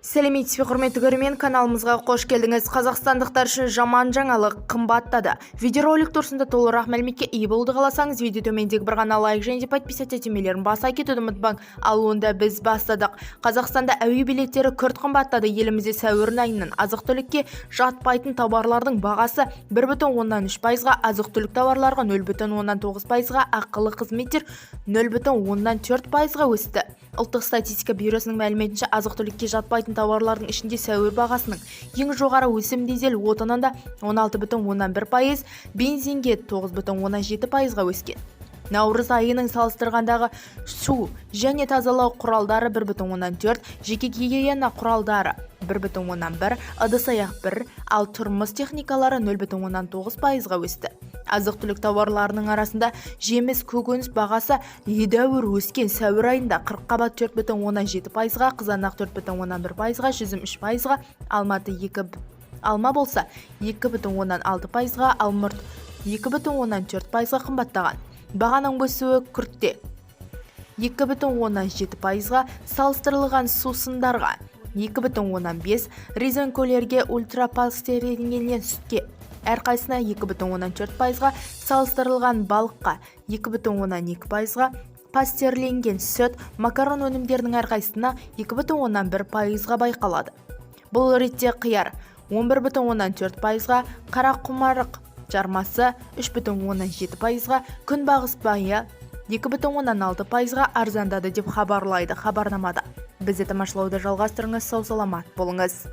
Сәлеметсіз бе, құрметті көрермен! Каналымызға қош келдіңіз. Қазақстандықтар үшін жаман жаңалық: қымбаттады. Видеоролик турасында толығырақ мәліметке ие болуды қаласаңыз, видео төмендегі бір ғана лайк және де подписаться түймелерін баса кетуді ұмытпаң. Ал онда біз бастадық. Қазақстанда әуе билеттері күрт қымбаттады. Елімізде сәуір айынан азық-түлікке жатпайтын тауарлардың бағасы 1,3%-ға, азық-түлік тауарларға 0,9%-ға, ақылы қызметтер 0,4%-ға өсті. Ұлттық статистика бюросының мәліметінше, азық-түлікке жатпайтын тауарлардың ішінде сәуір бағасының ең жоғары өсім дизель отынында 16,1%, бензинге 9,7%-ға өскен. Наурыз айының салыстырғандағы су және тазалау құралдары 1,4, жеке гигиена құралдары 1,1, ыдыс-аяқ 1, ал тұрмыс техникалары 0,9%-ға өсті. Азық-түлік тауарларының арасында жеміс көкөніс бағасы едәуір өскен. Сәуір айында қырыққабат 4,7%-ға, қызанақ 4,1%-ға, жүзім 3%-ға, алматы 2, алма болса 2,6%-ға, алмұрт 2,4%-ға қымбаттаған. Бағаның өсуі күртте 2,7%-ға, салыстырылған сусындарға 2,5, резеңкелерге, ультрапастерленген сүтке әрқайсысына 2,4%-ға, салыстырылған балыққа 2,2%-ға, пастерленген сүт, макарон өнімдерінің әрқайсысына 2,1%-ға байқалады. Бұл ретте қияр 11,4%-ға, қарақұмық жармасы 3,7%-ға, күнбағыс майы 2,6%-ға арзандады деп хабарлайды хабарнамада. Бізді тамашалауды жалғастырыңыз, сау саламат болыңыз!